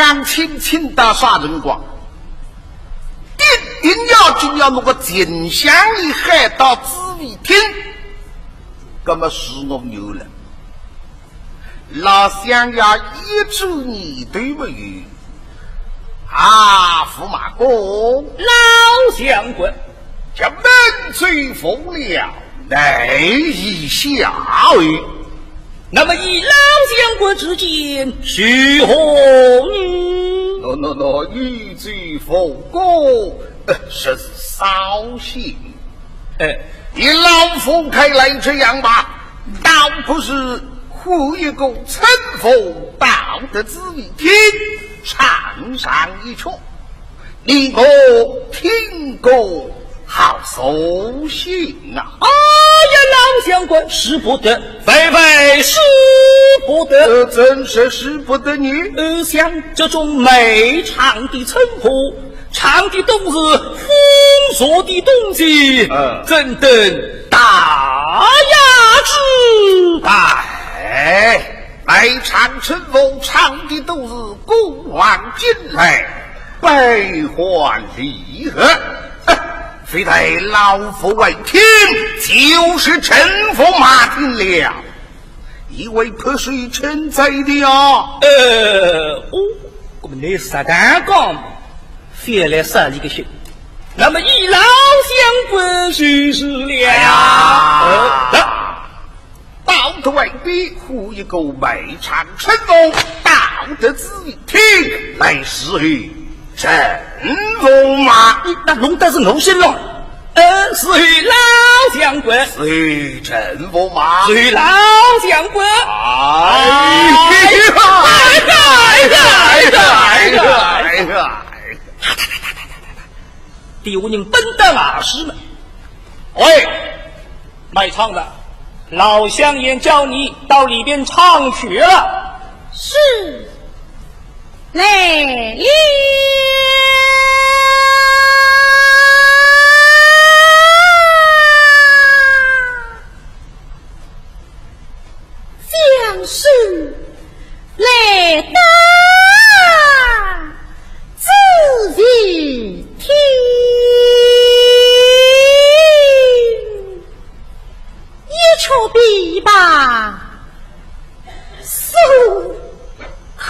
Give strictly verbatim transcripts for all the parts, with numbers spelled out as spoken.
当亲亲到啥辰光？一定要紧要拿个秦香莲喊到紫薇厅，那么是我有了。老相爷一转念头没有。啊，驸马公。老相公。这门奏奉了，乃已下奏。 那么依老相公之见，如何呢？喏，喏，喏，你这佛公，呃，是扫兴。哎。依老夫看来这样吧，倒不如换一个春风到得紫薇厅，唱上一曲。 你我听过好扫兴啊。哎呀，老相公，使不得，万万使不得。呃，怎说使不得呢？呃，像这种卖唱的春风，唱的都是风俗的东西，嗯。怎等大雅之谈？哎，卖唱春风唱的都是古往今来， 百欢离合，非但老夫爱听，就是陈驸马听了，也为拍手称赞的呀。呃，哦，我们那撒旦讲，非要来杀一个心。那么依老相公就是了。哎呀，呃，来。 到得外边，呼一个卖唱春风，到得紫薇厅，来侍候陈驸马。你那弄得是我身浪。呃，侍候老相公。侍候陈驸马。侍候老相公。哎呀，哎呀，哎呀，哎呀，哎呀，哎呀。 第五人奔到外室呢。喂，卖唱的，老相爷叫你到里边唱曲了。是，来了。将士 来到紫薇厅，一曲琵琶诉苦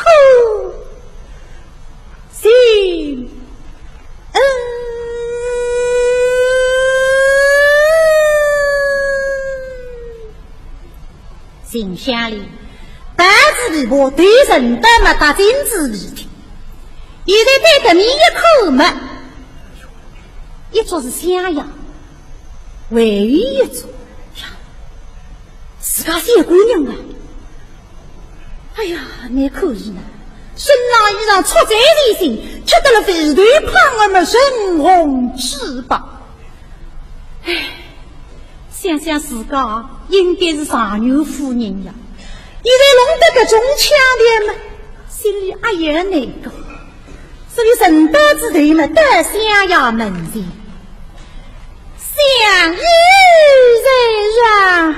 情。嗯。 秦香莲，白子琵琶对人的么搭进紫薇厅，现在对得面一看么，一桌是襄阳，还有一桌呀，自家小姑娘啊。哎呀，你可以呢，身浪衣裳出在全身，吃得了肥头胖额么唇红齿白。唉， 想想自家应该是状元夫人呀，现在弄得搿种腔调嘛，心里阿也难过。所以人到紫薇厅嘛，到襄阳门前。相爷在上，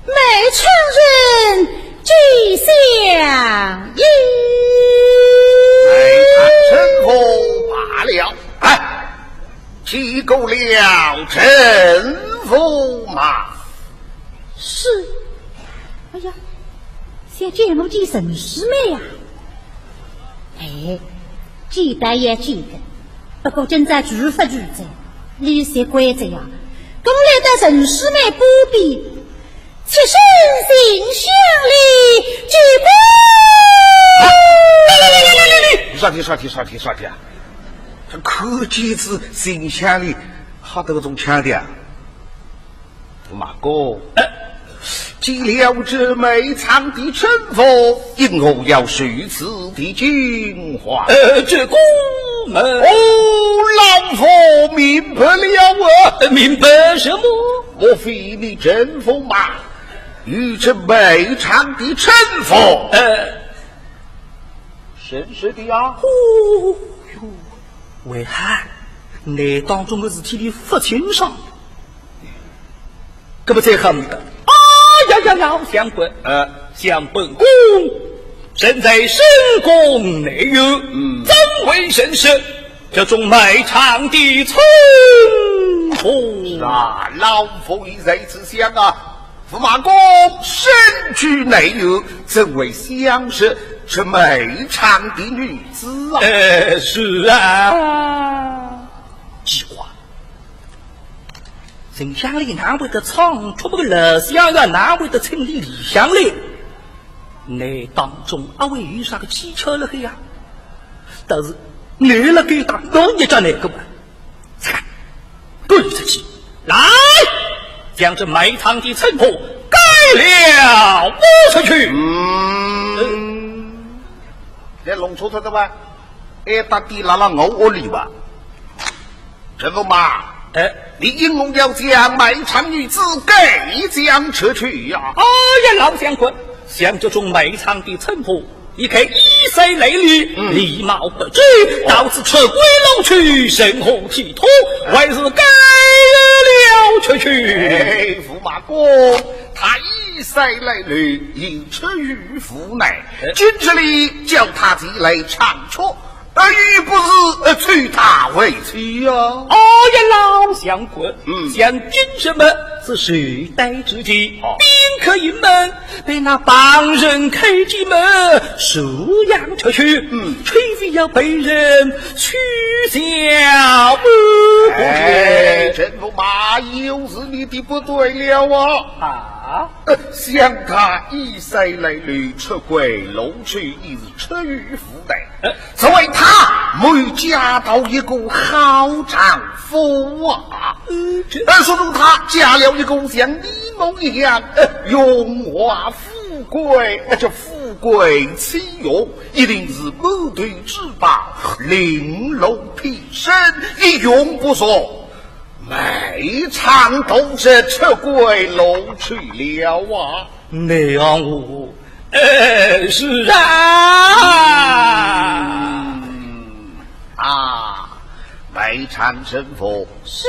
卖唱人见相爷。哎，陈驸马罢了。哎， 见过了陈驸马。是。哎呀，想见我见陈师妹呀。哎，见倒也见个，不过今朝聚勿聚哉，你是关照呀。刚来到陈师妹旁边， 妾身秦香莲见过。啊，来来来来来来，啥体啥体啥体啥体啊？这可见是秦香莲，还得种腔调。马哥，见了这卖唱的陈驸，因何要受此地惊慌？呃，这个嘛，哦，老夫明白了啊。呃，明白什么？ 莫非你陈驸马与这卖唱的陈驸？呃，认识的呀？哦哟，为何？倷当中的事体倷勿清爽。搿么再看么个。哎呀呀呀，相公，呃，想本宫身在深宫内院，嗯。怎会认识这种卖唱的村妇？是啊，老夫人在此想啊，驸马公身居内院，怎会相识这卖唱的女子啊？呃，是啊。奇怪， 寻常里哪会得唱出么个老相呀，哪会得请俚里向来？那当中阿会有啥个蹊跷了海呀？但是你辣该搭弄一只那个嘛，擦，滚出去！来，将这卖唱的村妇赶了出去。嗯，来弄错脱的吧？哎，到底辣辣我屋里吧？ 陈驸马，哎。你应该要将卖唱女子赶将出去呀。哎呀，老相公，像这种卖唱的村妇，你看衣衫褴褛，嗯。礼貌不周，哦。到此出闺弄曲，甚合体统，还是赶了出去。哎，驸马公，她衣衫褴ˬ，已出于府内，哎。今日里叫她前来唱曲， 呃，又不是，呃，催她回去呀。哦呀，老相公，嗯。像今日么是时代之际，哦。宾客盈门，被那旁人看见么，收养出去，嗯。除非要被人取笑么。哎，陈驸马，又是你的不对了啊。啊？呃，像她衣衫褴ˬ，出闺弄曲，已是出于府内。 呃。只为她没有嫁到一个好丈夫啊。嗯，这呃，说如她嫁了一个像你么一样，呃，荣华富贵，呃，这富贵妻荣，一定是满头珠宝，绫罗披身，一用不着，卖唱都是出闺弄曲了啊。 那样我，呃，是啊。嗯，啊，卖唱村妇。是。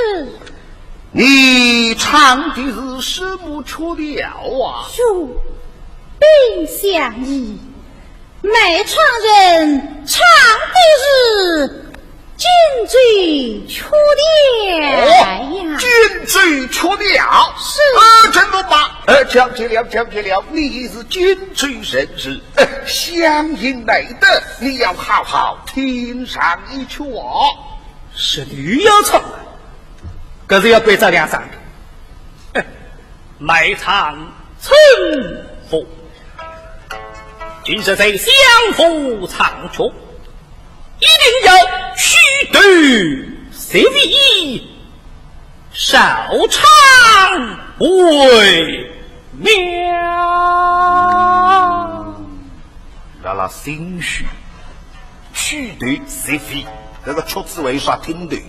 你唱的是什么曲调啊？哟，禀相爷，卖唱人唱的是 京剧曲调呀。哦，京剧曲调。是。呃，陈驸马，呃，讲究了，讲究了，你是京剧人士，呃，乡音来的，你要好好听上一曲哦。是你要唱啊，可是要关照两声的。呃，卖唱村妇，今日在相府唱曲， 一定要须对席位，少唱为妙。辣辣心虚，须对席位，搿个曲子为啥听对？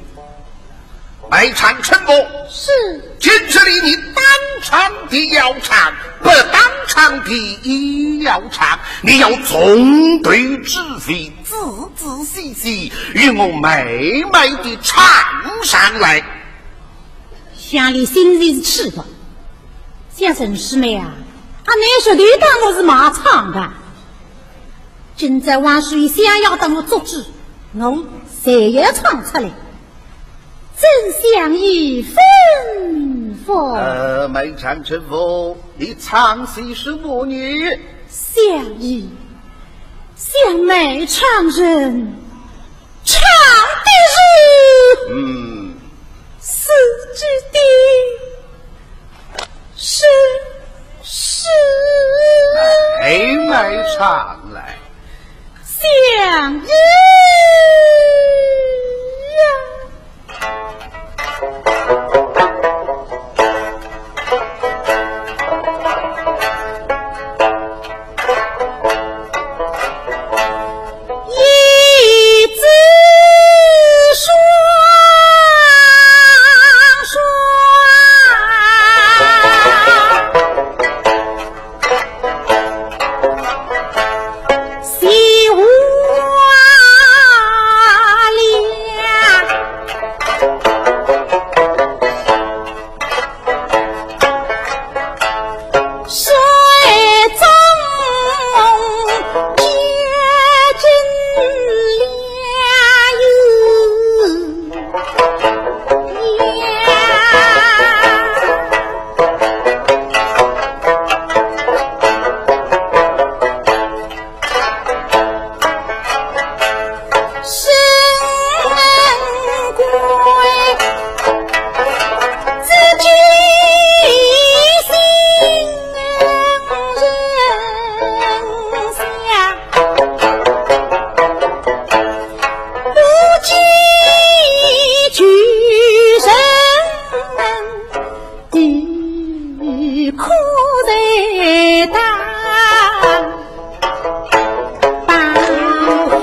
卖唱村妇。是。今日里你当场的要唱，不当场的也要唱，你要从头至尾，仔仔细细，与我慢慢的唱上来。乡里心里是气愤，想陈世美啊，阿难说你当我是卖唱的，今朝王叔爷想要搭我做主，我才要唱出来。 请相爷吩咐。呃，卖唱村妇，你唱些什么呢？相爷，想卖唱人唱的是，嗯，四句的 是，是。哎，卖唱来。相爷呀。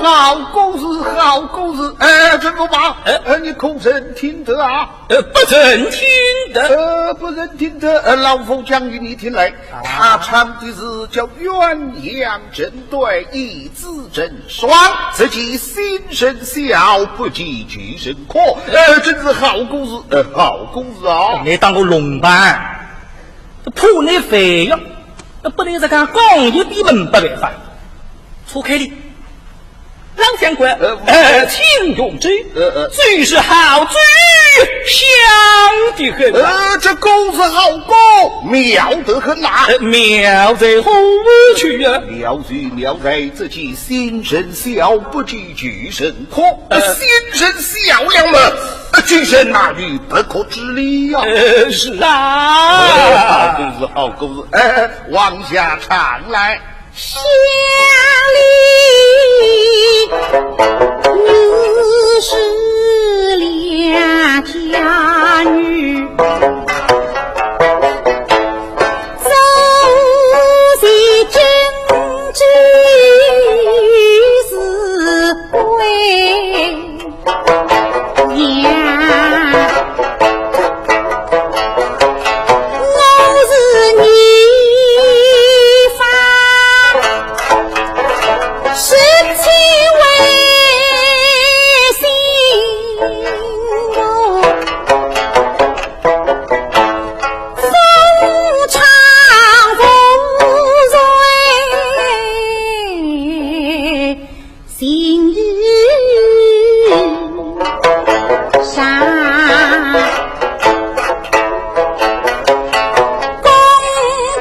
好故事，好故事。哎，陈驸马，哎。呃，你可曾听得啊？呃，不曾听得。呃，不曾听得。呃，老夫讲与你听来。啊。他唱的是叫《鸳鸯阵对》，一子成双，只见新人笑，不见旧人哭。呃，真是好故事，呃，好故事啊。你当我弄吧？这破你肥呀，那不能再讲讲一遍嘛，没办法。错开哩。 老相公，呃，呃，请用酒。呃，呃。酒是好酒，香得很啊。呃，这故事好故，妙得很啊。呃，妙在何处啊？妙就妙在只见新人笑，不见旧人哭。呃。新人笑了嘛，呃，旧人哪有不哭之理呀？呃，是啊。呃，好故事，好故事。哎，哎，往下唱来。 想你，你是良家女，做些珍珠是贵。 呀，我是你发十七回心哦，逢场逢瑞。 心与上。公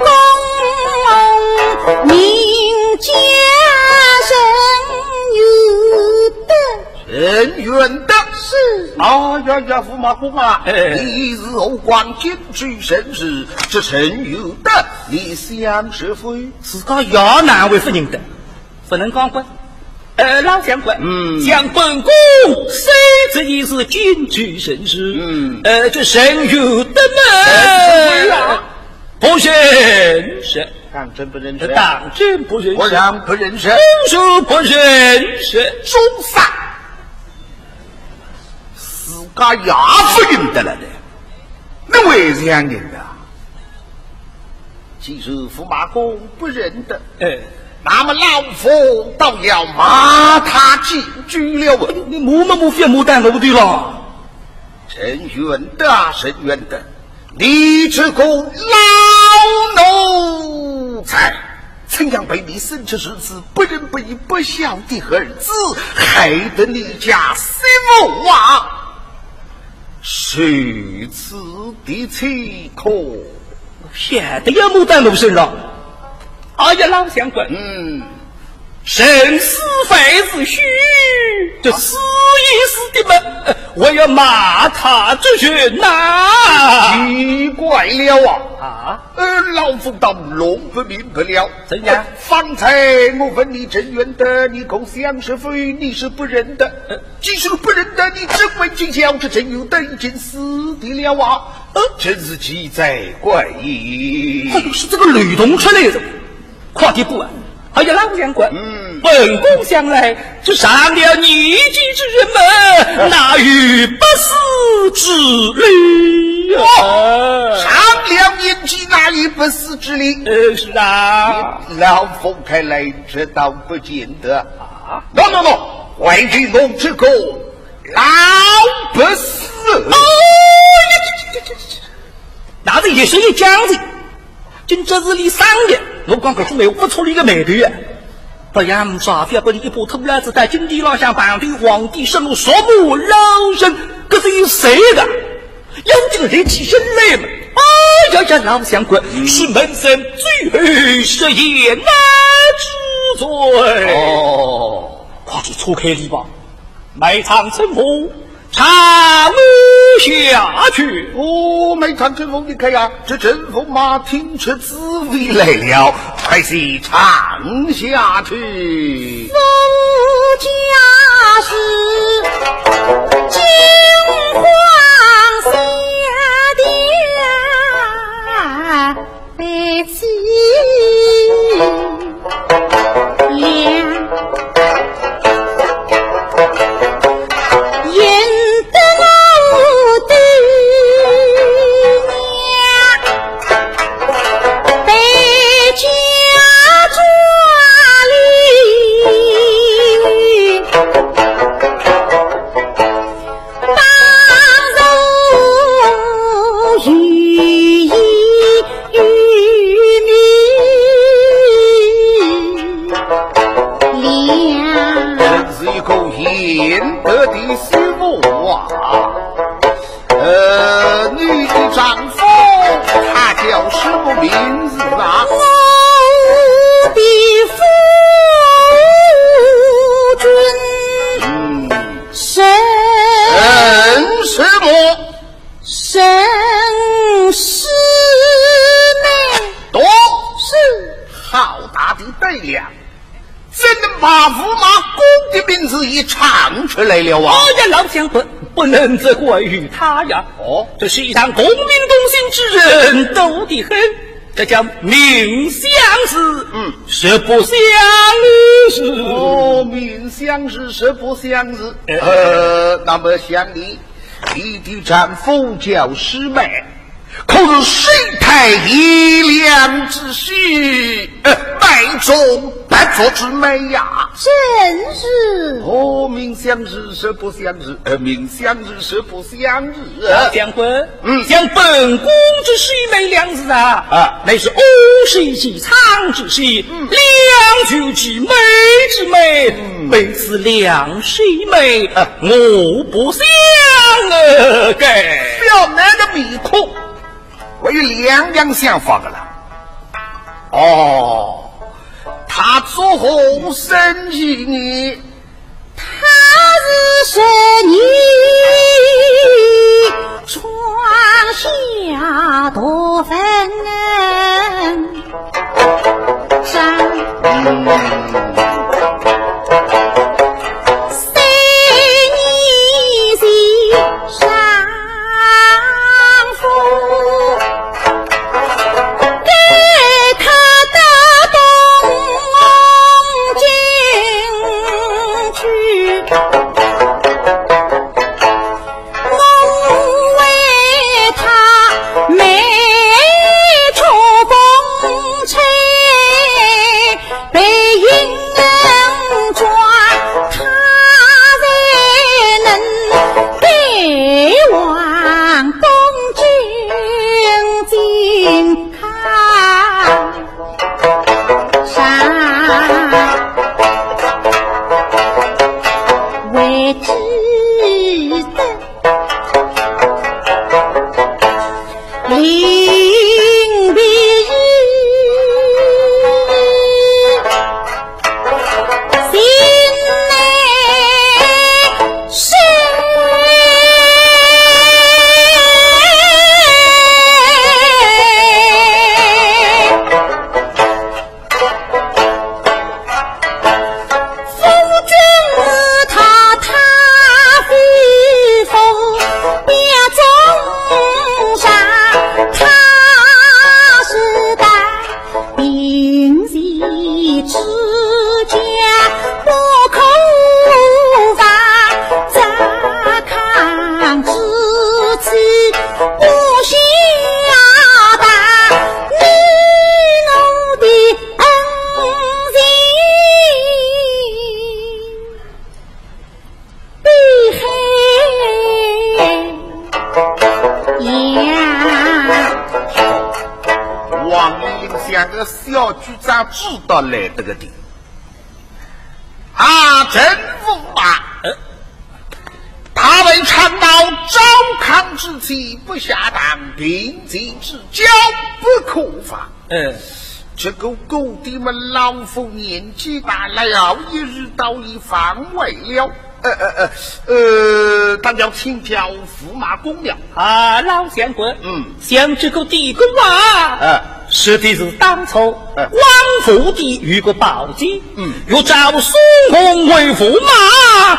公名叫沈元德。沈元德。是。啊呀呀，驸马公啊，哎。你是何方今日人士？这沈元德，你相识否？自家爷哪会勿认得？ 勿能讲过。呃，老相公，嗯。想本宫虽只也是今日人士，嗯。呃，这沈元德嘛，沈元德啊。不认识。当真不认识？当真不认识。果然不认识。当然不认识。中山，自家爷勿认得了呢，侬还是要认得啊？ 既然驸马公不认得，哎。那么老夫倒要骂他几句了。你骂嘛骂，覅骂到我头浪。沈元德啊，沈元德，你这个老奴才，怎样被你生出如此不仁不义、不孝的儿子，害得你家媳妇啊， 受此的气可？晓得要骂到我身上。哎呀，老相公，嗯。人是非是虚，这是也是的嘛，我要骂他这人呐。奇怪了啊！啊？呃，老夫倒弄不明白了。怎样？方才我问你沈元德，你可相识否？你是不认得。呃， 既是不认得，你怎么竟晓得沈元德已经死的了啊？呃，真是奇哉怪矣。哎呦，是这个漏洞出来了。快点过啊！哎呀，老相公，嗯。本宫想来，这上了年纪之人们，哪有不死之理啊？哦，上了年纪哪有不死之理？呃，是啊。老夫看来，这倒不见得。啊？喏，喏，喏， 还给我这个老不死。哦，呀，呀，呀，呀，呀，那是一时一讲的，今朝是你生日，我讲搿种闲话勿出你个眉头呀。不然啥，覅拨你一把拖拉子到金殿浪向碰头皇帝，说我说我老身，搿是有谁个？ 要紧立起身来嘛。哎呀呀，老相公，嗯。是门生最后失言难之罪。哦。快去错开礼吧，卖唱春风，唱下去。哦，卖唱春风，你看呀，这春风嘛，听出滋味来了，快些唱下去。 夫家是金黄色的白起梁，贤德的媳妇啊，呃，你的丈夫他叫什么名字啊？我的夫君，嗯，沈，沈什么？沈世美。嚯，是。好大的胆量！ 怎能把驸马公的名字也唱出来了啊？哎呀，老相公，不能责怪于他呀。哦，这世上功名同姓之人多得很，这叫命相似，嗯，实不相似。哦，命相似，实不相似。哎。呃，那么想你，你的丈夫叫世美， 可是世态炎凉之时，呃，美中不足之美呀。正是。哦，命相似，实不相似，呃，命相似，实不相似。老相公，嗯，想本宫之世美两字啊，啊，乃是五十几场之事，嗯，两句之美之美，嗯，非此两世美，啊，我不相而改。小男的面孔， 我有两样想法的了。哦，他作何生意呢？他是生意庄下大分山。嗯。 背影装，他才能背往东京进看山。为知得 夫君他，他非福，表忠上，他是大平时之家，不可忘，糟糠之妻，不孝大，你我的 恩情比海洋。王林想个小局长知道来得个的。啊，陈驸马，呃，他们倡导糟糠之妻不孝堂，贫贱之交不可忘。 呃，这个姑爹们老夫年纪大了，一日到夜反胃了。呃呃呃呃，但要请教驸马公了。啊，老相公，嗯，像这个地宫啊，哎，说的是当初，哎，光武帝有个宝剑，嗯，欲召孙弘为驸马，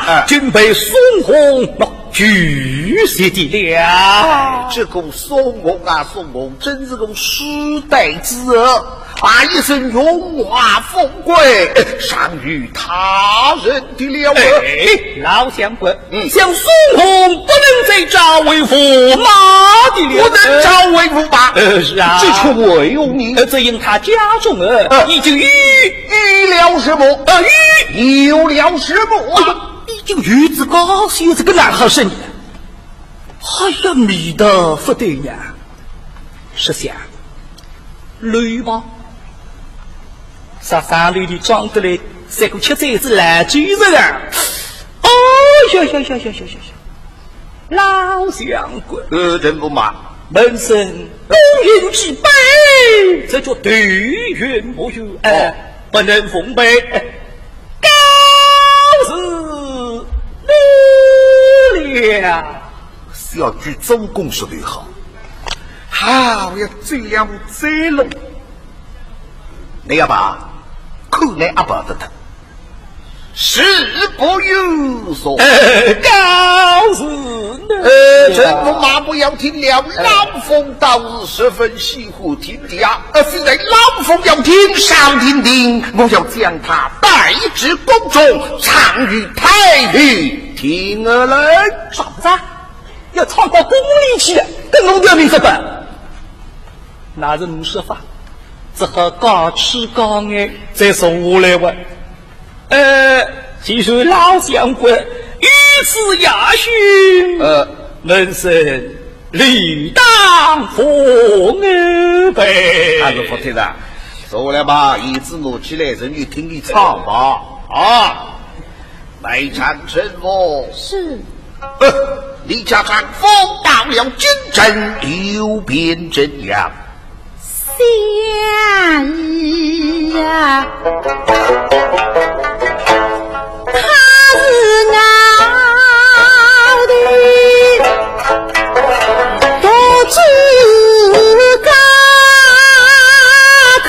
哎，竟被孙弘拒绝的了。哎，这个孙弘啊，孙弘真是个书呆子啊，啊，一生荣华富贵，尚于他人的了啊。哎，老相公，嗯，像孙弘不能再召为驸马的了。不能召为驸马？呃，是啊。这却为何呢？呃，只因他家中啊，呃，已经有，有了什么？呃，有，有了什么啊？这个 已经有仔个，是有仔个男孩身呢。哎呀，味道不对呀。是想，绿吧？啥啥绿的装得来，像个吃醉子来追着啊。哦，呀呀呀呀呀呀呀！老相公，呃，陈驸马，门生恭迎几拜，这叫头云目眩，哎，哦。不能奉陪，告辞了。小鬼做官说得好，好，我要走了，我走了。你要跑，看你阿跑得脱。 是不由说。呃，告辞呢。呃，陈驸马不要听了，老夫倒是十分喜欢听的呀。呃，非但老夫要听，少听听，我要将它带至宫中，唱与太后听啊来。啥子？要唱到宫里去，跟我条命怎办？那是没说法，只好假痴假呆，再坐下来吧。 呃，既然老相公如此雅兴，呃。门生理当奉陪。还是服帖的，坐下来吧，椅子拿起来，任你听你唱吧。啊，来唱什么？是。呃，你家丈夫到了京城，有变怎样？ 相爷呀，他是我的独子家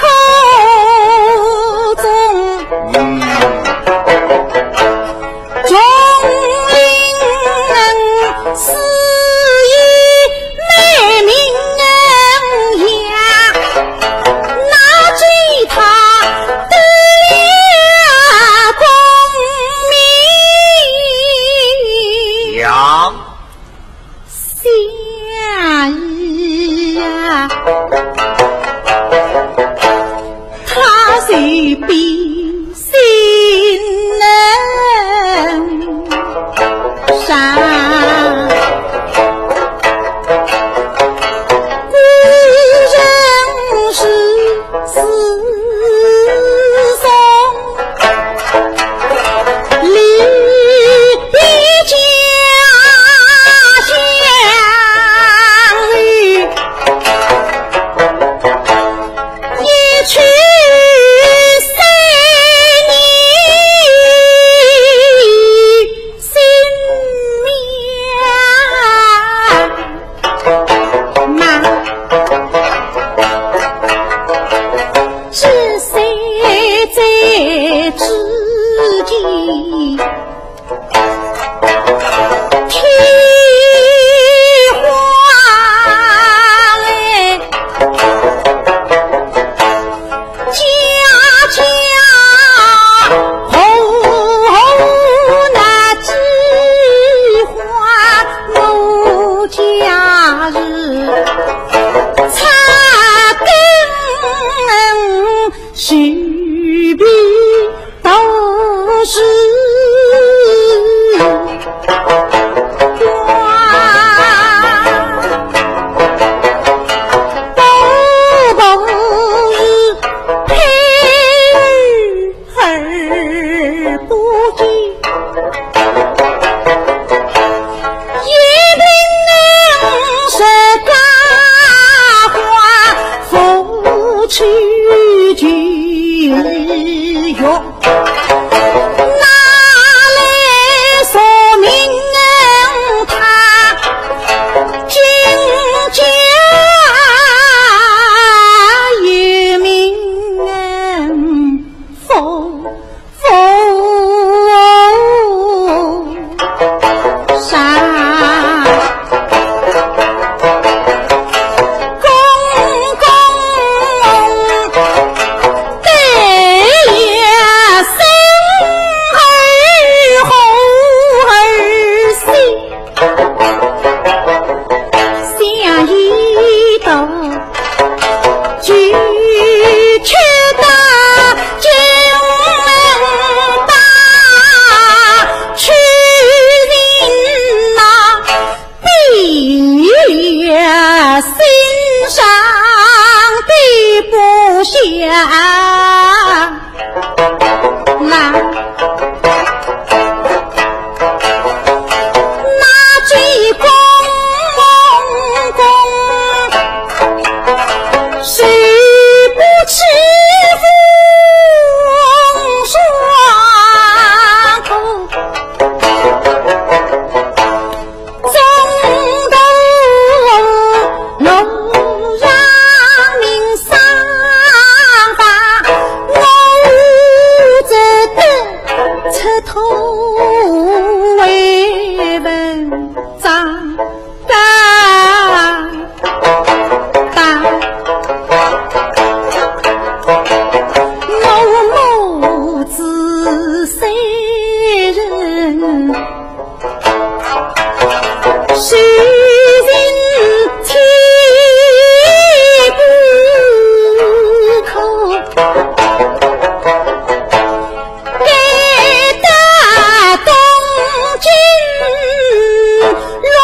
口中。 从令师爷美名呀，那追他得了功名。呀， 相爷呀，他是比心人上，古人是 自从离别家乡后，谁人千古苦，该得东京来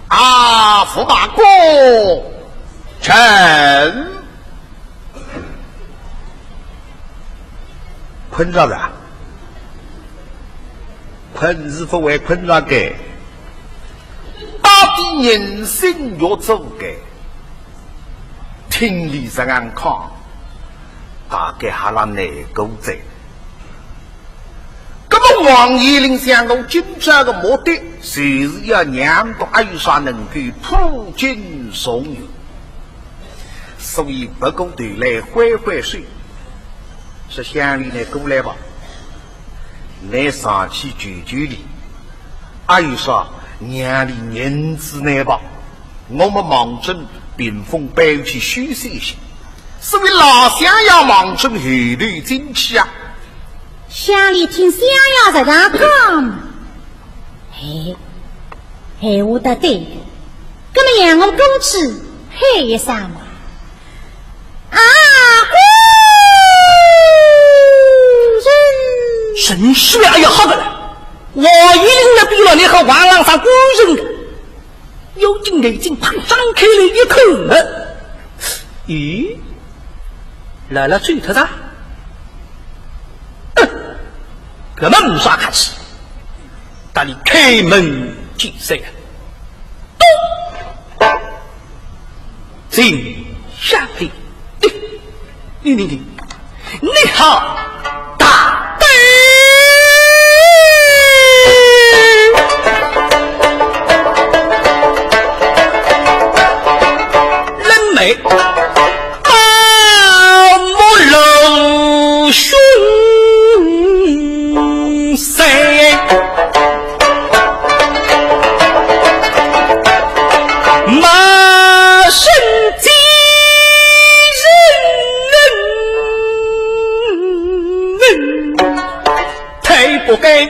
啊，驸马过。臣。困着了。困是勿会困着个。到底人心肉做个。听俚实梗讲，大概还辣难过哉。 那么王延龄想，我今朝个目的，就是要让个阿玉嫂能够破镜重圆。所以别过头来挥挥手，说：“香莲，倷过来吧，倷上去救救俚。阿玉嫂，让俚认仔倷吧。我们忙着屏风背后去休息一歇。”所以老相爷忙着后头进去啊。 香莲听相爷实梗讲，哎，闲话倒对个，那么让我过去喊一声嘛。啊，夫人！真是啊，哎呀，好个了，王延龄那边了，你还往浪上官人个。 要紧眼睛啪张开来一看呢，咦，来了走脱哉？嗯，搿么没啥客气，搭俚开门见山。咚！请下去。 你你你，你好，大胆！冷眉，八目露凶色。 骂声几人，太不该。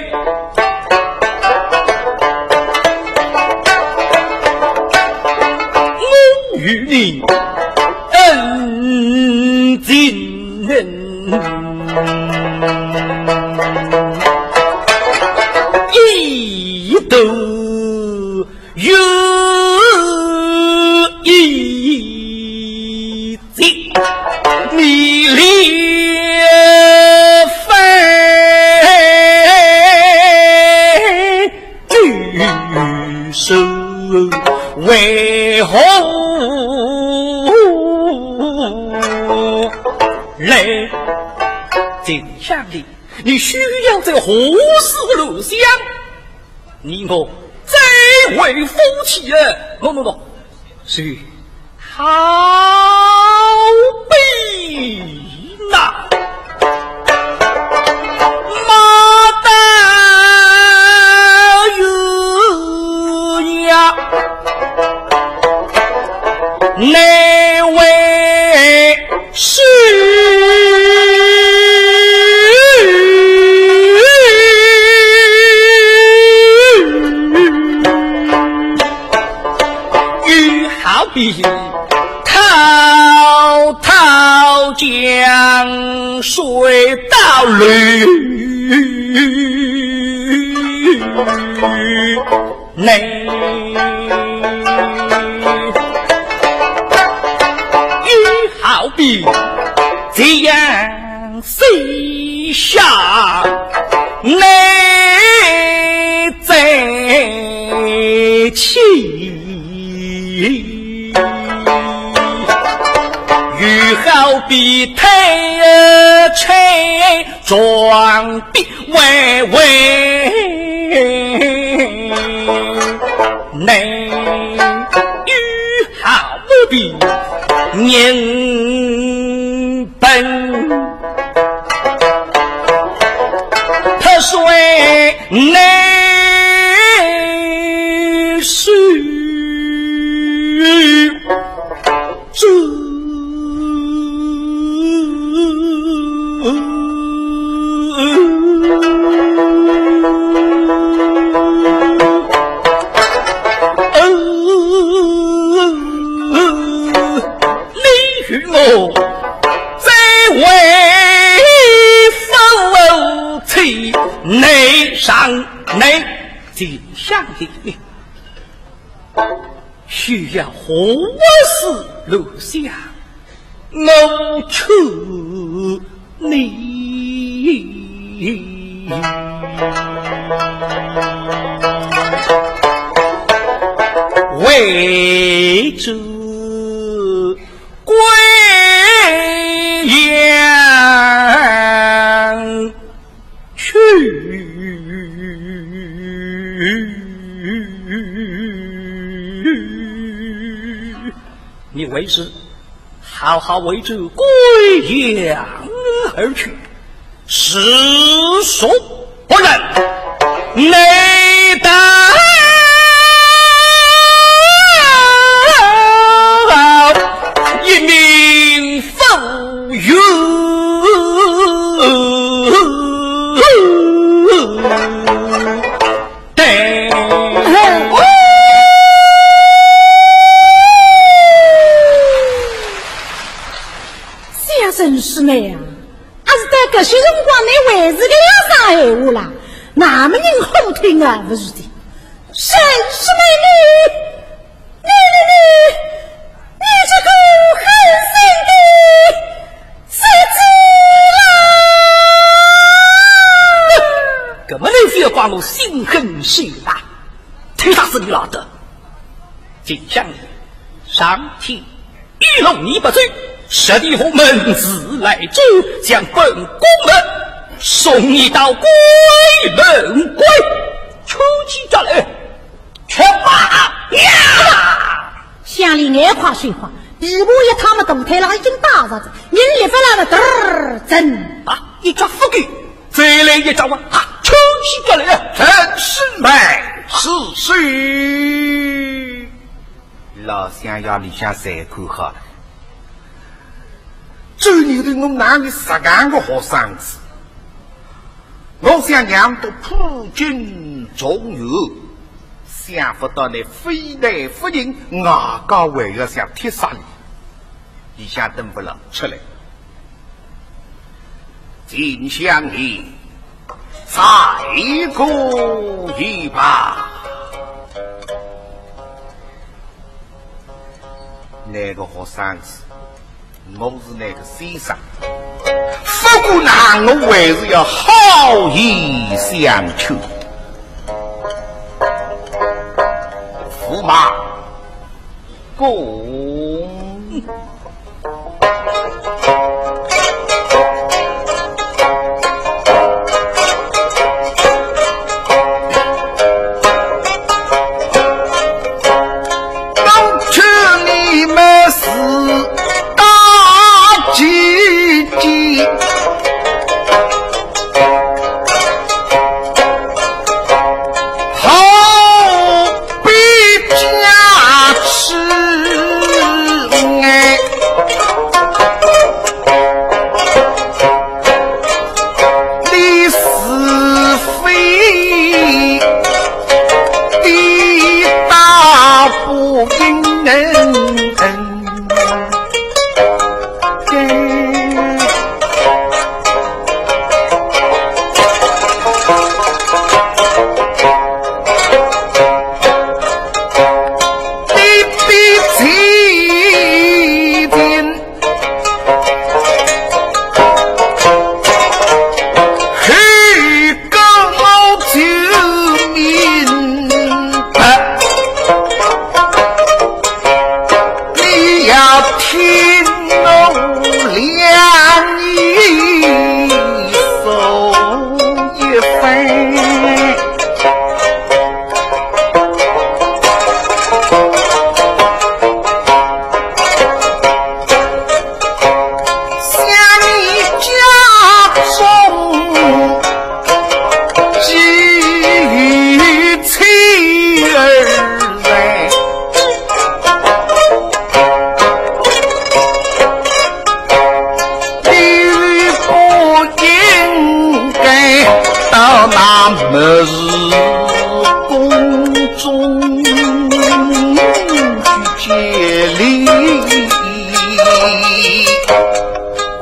我与你恩情。 一度有一节迷离分，举手为何来？ 这样的，你休要这胡思乱想，你我再为夫妻啊，喏喏喏，是好比那马大有呀，难为 是，又好比滔滔江水倒流。 你又好比夕阳西下，你在起。又好比太阳 装逼歪歪，你又好比人笨，他说你是 这，你与我再会夫妻，你上你就想的。 须要何事留下我求你？为这贵阳 去。你为是好好为这贵阳而去，实属不仁。你当一命 夫有对。小生是妹啊，阿是在搿歇辰光，你还是搿样讲闲话啦？那么人好听啊，勿是的。沈氏妹，你，你，你，你，你这个狠心的 是子啦！搿么你覅怪我心狠手辣，推啥是你拉的？金香莲，上天一路你不走，十里红门自来走，将本宫们送你到鬼门关，出去转来。 去吧呀！香莲眼快手快，琵琶一趟么大腿浪已经打着仔，人立勿牢了，嘚儿，真啊，一只不够，再来一只哇，啊，抽起过来了，真是美，是谁？老相爷里向侪看好了。 这年头我哪里实梗个学生子？我想让读普京状元，想不到你非但不行，外加还要想贴杀你。里向等不了，出来。金香莲，再过一把。那个学生子， 我是那个先生，不过呢，我还是要好言相劝。驸马，公。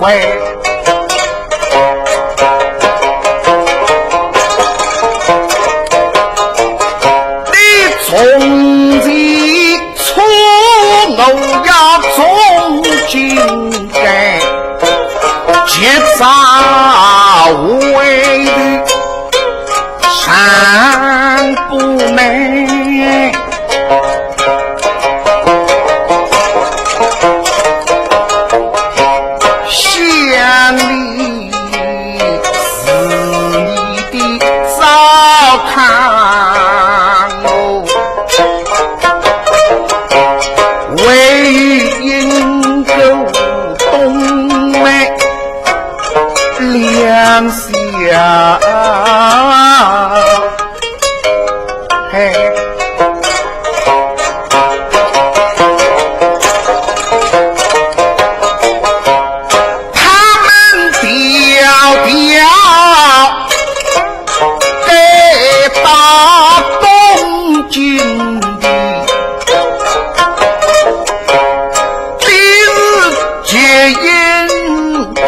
你从前错，我要从今改，绝招回头善不能。 想你是你的糟蹋我，唯有因果东门两下。嘿。 他们调调该到东京的，今日就应该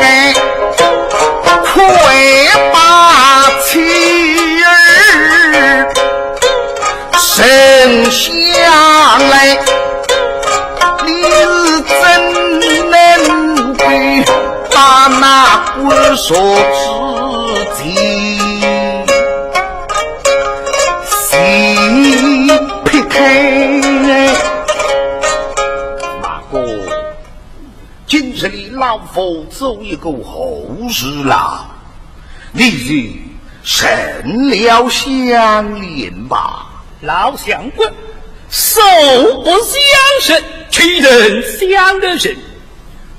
快把妻儿 生下来，你是怎能够把那官说之情先撇开？马公，今日里老夫做一个后事啦。 你就认了香莲吧。老相公，素不相识，岂能相得人？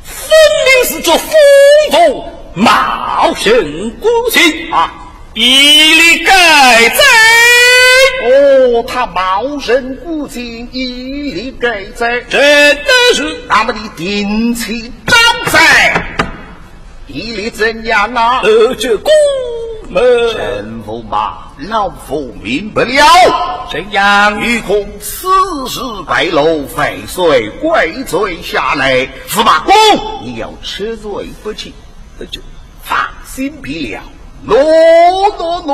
分明是这疯婆冒认官情啊！以礼改罪。哦，她冒认官情，以礼改罪。真的是。那么你定期招罪。 以礼怎样啊？呃，这个嘛，陈驸马，老夫明白了。怎样？愚公此事败露，万岁怪罪下来，驸马公，你要吃罪不起。呃，这放心罢了。喏，喏，喏。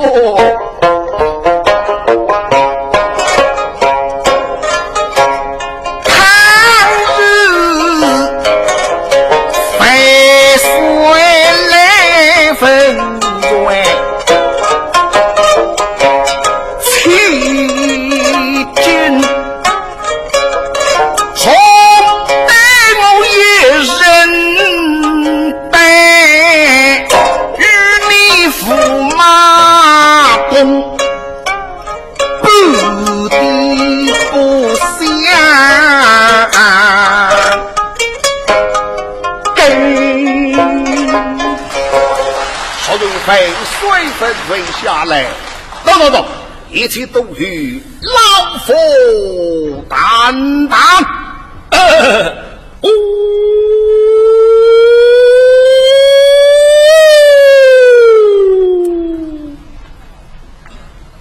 不低不下。好，众位，随分跪下来，喏，喏，喏，一切都由老夫担当。呃，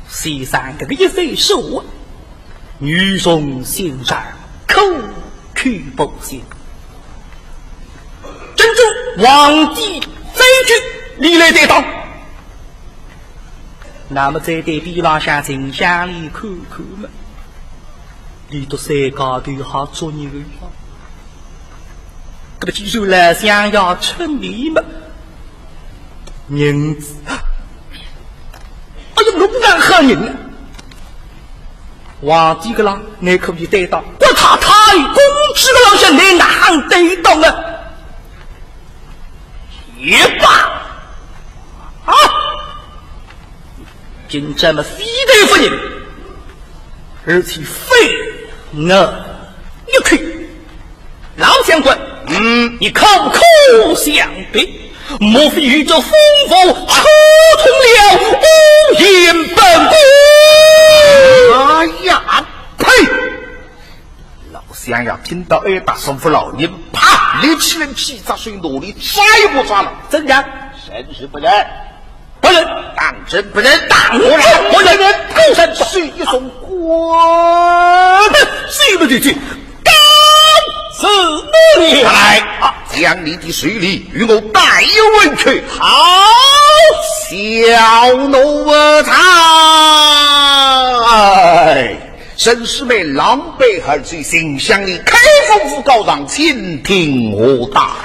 先生搿个一番说话，语重心长，苦口婆心。真正皇帝真君，你来担当。 那么再对边浪向秦香莲看看嘛，俚笃三家头好作孽个呀。搿么既然老相爷出面嘛，银子，哎哟，弄哪哼人啊？皇帝搿浪，倷可以担当，国太太、公主搿浪向，倷哪哼担当啊？ 也罢，啊，今朝么非但勿认，而且非我一口。老相公，嗯，你可不可想得，莫非与这疯婆串通了，污言本宫？哎呀，呸！ 老相爷听到哀搭，说服老人，啪，立起来，劈只手，拿俚抓也不抓了。怎样？认是不认？不认。当真不认？当然不认。不认，不认。手一松，滚！手不提起，告辞了。来啊！将你的手里与我带回去。好，小奴才。哎，沈世妹狼狈而去，请向你开封府告状，请听我打。